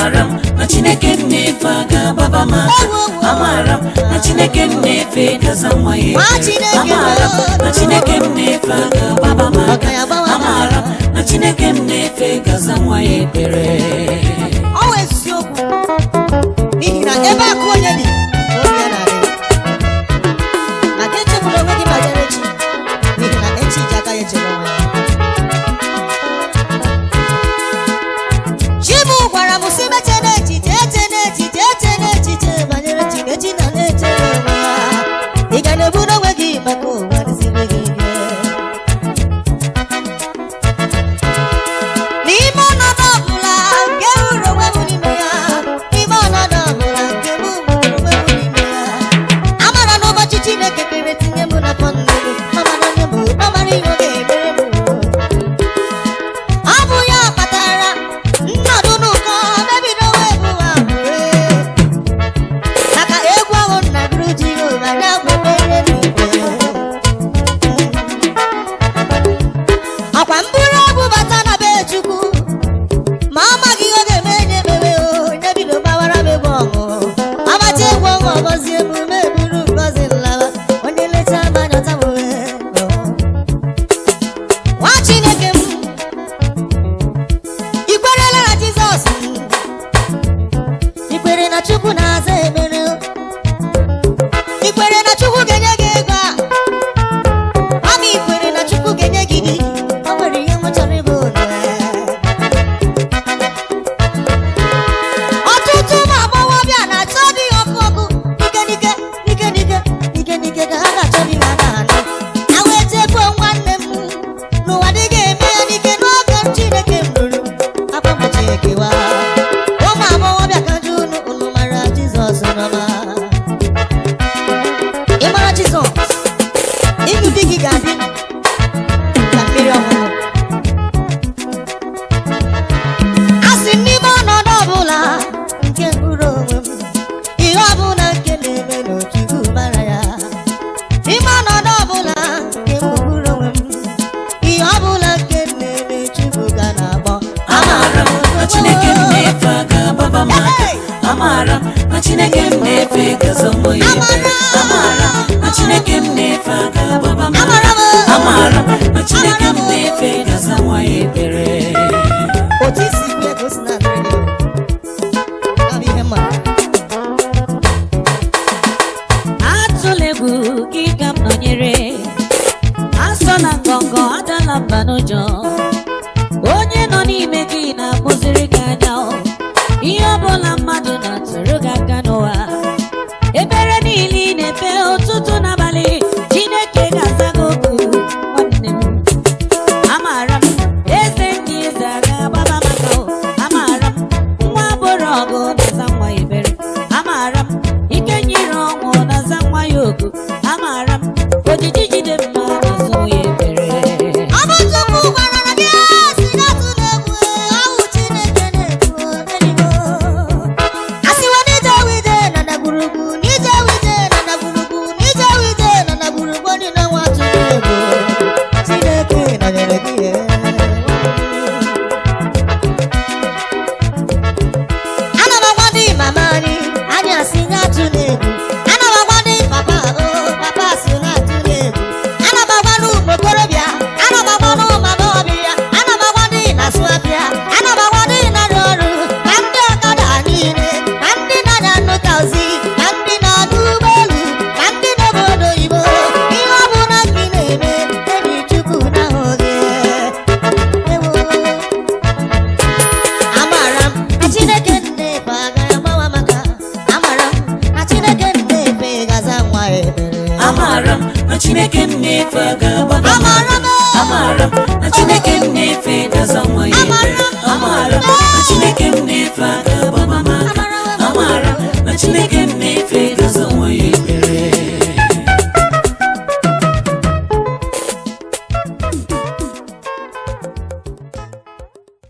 Amara m na Chineke m na-efe ga-agbaba m aka. Amara m na Chineke m na-efe gaza nwa ya Nwa ekpere. Chineke. Amara m na Chineke m na-efe ga-agbaba m aka. Ọ ga-agbawa m aka. Amara m na Chineke m na-efe gaza nwa ya ekpere. Ọ wụ eziokwu, n'ihi na ebe akụ onye dị ka obi ya na-adị. Maka echegbula onwe gị banyere echi, n'ihi na echi ji aka ya echebe onwe ya. Chi m gwara m sị m eche n'echiche, eche n'echiche, eche n'echiche banyere chi, na echi na na-echere onwe ya. Ị ga na-eburu onwe gị maka ụwa dịziri gị ike. N'ime ọnọdụ ọbụla nke hụrụ onwe m n'ime ya, n'ime ọnọdụ ọbụla nke m hụrụ onwe m n'ime ya, amara n'ụbọchị Chineke kere tinye m n'afọ nne m, ọmara onye bụ, ọmara ihe ọ ga-emere m. Ọ bụ ya kpatara nnọdụ n'ụkọ mebido wee bụ abụre maka egwu ahụ nna gụrụ Jehova na-akwụkwere m ikpe. Ọkwa mbụrụ egwu bata na be Chukwu, ma amaghị ihe ọ ga-eme nye mewe o nye bido gbawara m egwu ọṅụ, agbacha egwu ọṅụ, ọgọzie emume eburu ngọzi nlawa onye leta m anya ọtamuwe. Nwa Chineke m, ikwerela na Jizọs, ikwere na Chukwu na-aza ekpere, ikwere na Chukwu ga-enye gị ego a ama, ikwere na Chukwu ga-enye gị di, o nwere ihe m chọrọ ịbụ ụlọ. Ọtụtụ ụmụ agbọghọbịa na-achọ di ọkụ ọkụ, n'ike n'ike, n'ike n'ike, n'ike n'ike ka ha ga-achọ di ha na-anụ. Ha wee chefuo, nwanne m, n'ụwa adịghị eme ya n'ike. N'oge Chineke m ruru afọ mgbochi ekewa. Ụmụ agbọghọbịa, ka njụ unu, unu mara Jizọs n'ọma? Ị mara Jizọs, ịlụ di gị ga-adị ka mmiri ọṅụṅụ. A sị m, n'ime ọnọdụ ọbụla nke mkpụrụ onwe m, ihe ọbụla nke na-eme n'ochukwu mara ya. N'ime ọnọdụ ọbụla nke mkpụrụ onwe m, ihe ọbụla nke na-eme, Chukwu ga na-agbọ. Amara m na Chineke m na-efe ga-agbaba m aka. Amara m na Chineke m na-efe gaza nwa ya ekpere. Amara m na Chineke m na-efe ga-agbaba m aka. Amara m. Amara m na Chineke m na-efe gaza nwa ya ekpere. Otu isi kwue ka o si na-adịrị gị, ya bụ ihe m mara. Atụla egwu, gị ka m nọnyere. Asọ na ngọngọ, adala mba n'ụjọ. Onye nọ n'ime gị na-akpụziri gị anya o. Ihe ọbụla mmadụ na-atụrụ gị aka n'ụwa, ebere niile ị na-epe ụtụtụ n'abalị, Chineke ga-aza gị okwu, nwanne m. Amaara m eze ndị eze ga-agbaba maka o. Amaara m nwa bụrụ ọgụ na-aza nwa ya ebere. Amaara m ike nyere ọnwụ na-aza nwa ya ogu. Amaara m ojiji jide mma na-azụ ya ebere. Ọ bụ Chukwu gwara na gị si n'atụla egwu, ahụ Chineke na-ekwu enyigo. Asịwo n'ije wije na ndagwurugwu, n'ije wije na ndagwurugwu, n'ije wije na ndagwurugwu, ndị na-enwe atụrụ egwu. Chineke nọnyere gị. Ana m agwa ndị mama anyị, anyị asị nye atụla egwu. Ana m agwa ndị papa, o papa si na atụla egwu. Ana m agwa n'ụmụ okorobịa, ana m agwa n'ụmụ agbọghọbịa, ana m agwa ndị na-asụ abịa, ana m agwa ndị na-arụ ọrụ, na ndị ọkada niile, na ndị na-anya nnụta ozi, na ndị na-anụ ụgbọelu, na ndị n'obodo oyibo. Ihe ọ bụla nke ị na-eme, enyi, Chukwu na-ahụ gị. Ewo. Amara m na Chineke nnefe agaghị agbawa maka. Amara m na Chineke nnefe gaza nwa ebere. Amara m na Chineke m na-efe ga-agbaba m Amara aka. m. Amara m na Chineke m na-efe gaza nwa ya ekpere.